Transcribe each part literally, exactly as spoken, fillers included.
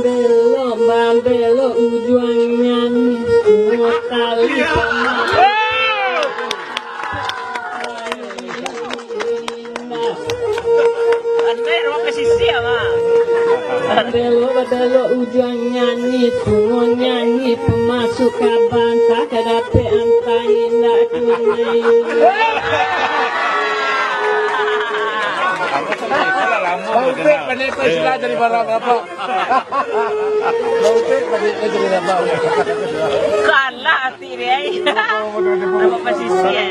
Belok mambelok ujuangnyo ni, tali. Andai rumah pesisir, mah. Badalo, badalo ujuang nyanyi, tungo nyanyi, pamasuk ka banta, ka dapek antai indak tunai. Bangkit, pandai Islam jadi barang apa? Bangkit, pandai jadi apa? Kalah. Apa pasisia?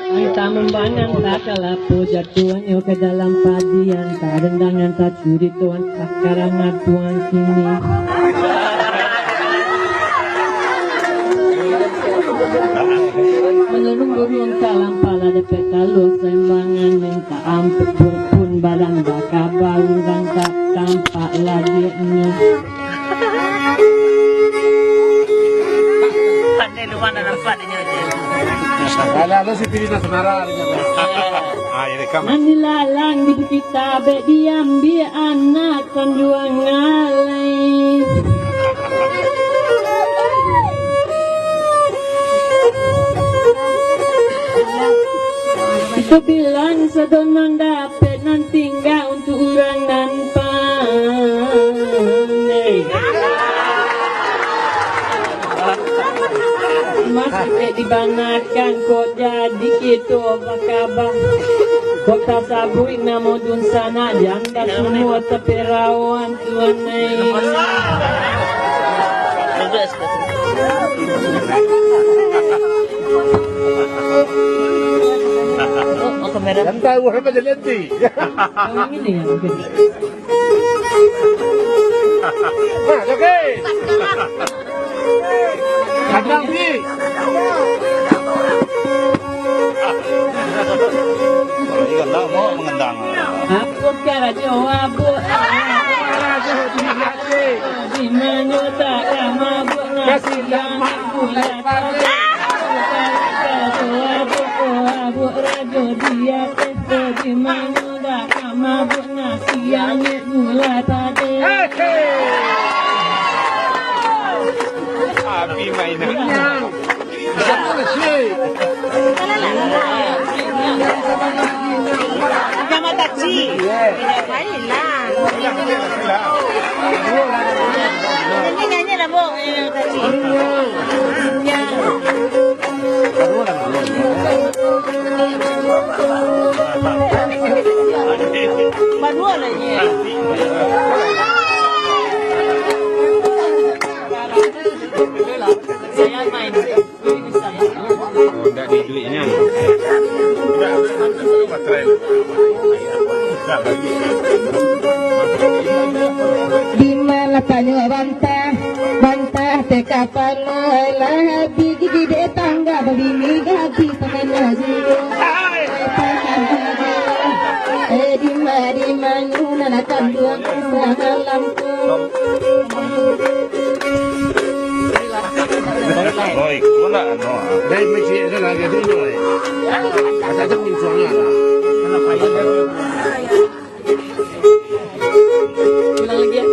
Antah mambang antah kalapo jatuahnyo ka dalam padi, antah rendang antah curito antah karana tuang kini. Manurun burung ka lampala dapek talua saimbangan, minta ampun pun barang bakaba urang tak tampak lagi ni. Pandai lu mana nampak dia nyo je. Alah, lu si Pirina Senara, dia nyo. Ah, ini kam. Nan dilalang di Bukik Tabek diambiak anak tanjuang alai. Itu bilang sadonang dapek nan tingga. Urang nan pandai. Masih dibanakan kok jadi kito bakaba. Kok tasabuik namo dunsanak, janda sumua taperawan tuan ai. Oh, oh, kamera. Yang tahu apa jadi nanti. Yang ini ya, oke. Nah, oke. Kadang, Pi. Kalau ikan tak mau mengendang. Apo karajo abuak? Di mano tak ka mabuak nasi yang gulai padi? Karajo abuak, abuak rajo di ateh. Di mano dah ka mabuak nasi angek gulai padi? Api mainan. Sama taksi. Baiklah. Nyanyi, nyanyi lah, Bu. Baru lah ni. Saya main. Ndak di duitnya. Di ma lataknyo bantah, bantah teh kapalo, lah abih gigi dek tangga, babini gati pakana jiwa. Eh, di ma, di ma nyo nan kanduang samalam tu? Oi, kau nak, anu, ah. Dari masjid tu lagi dulu, eh. Ada tu pintunya, ah. Ulang lagi, ya.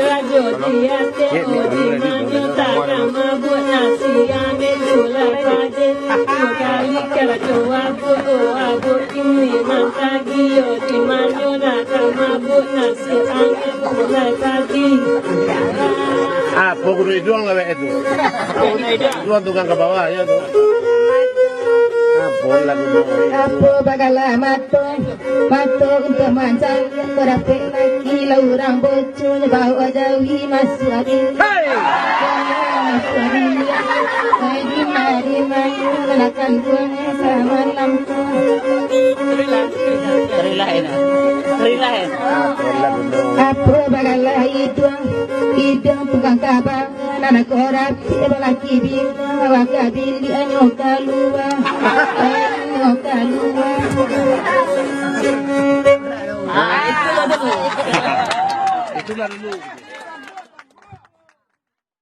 Rajo di ateh, di mano tak ka mabuak nasi, ambiak gulai padi. Dua kali karajo abuak, oh, abuak kini mantagi, oh, di mano nak ka mabuak nasi, ambiak gulai padi. Apo guru iduang lawak itu? Iduang tukang ka bawah, ya tu. Apo lagu tu? Apo bagalah mato? Mato untuak mancari, kok dapek laki lah urang boco, bawa jawi masuak ati. Hei! Masuak ati. Hai, di ma, di ma nyo nan kanduang samalam tu? Terilah, enak. Terilah, enak. Apo bagalah iduang, iduang tukang kaba. Nan korap, balaki bini, awak bini, anyo kalua, anyo kalua. Ah, itu lah tu. Itulah dulu.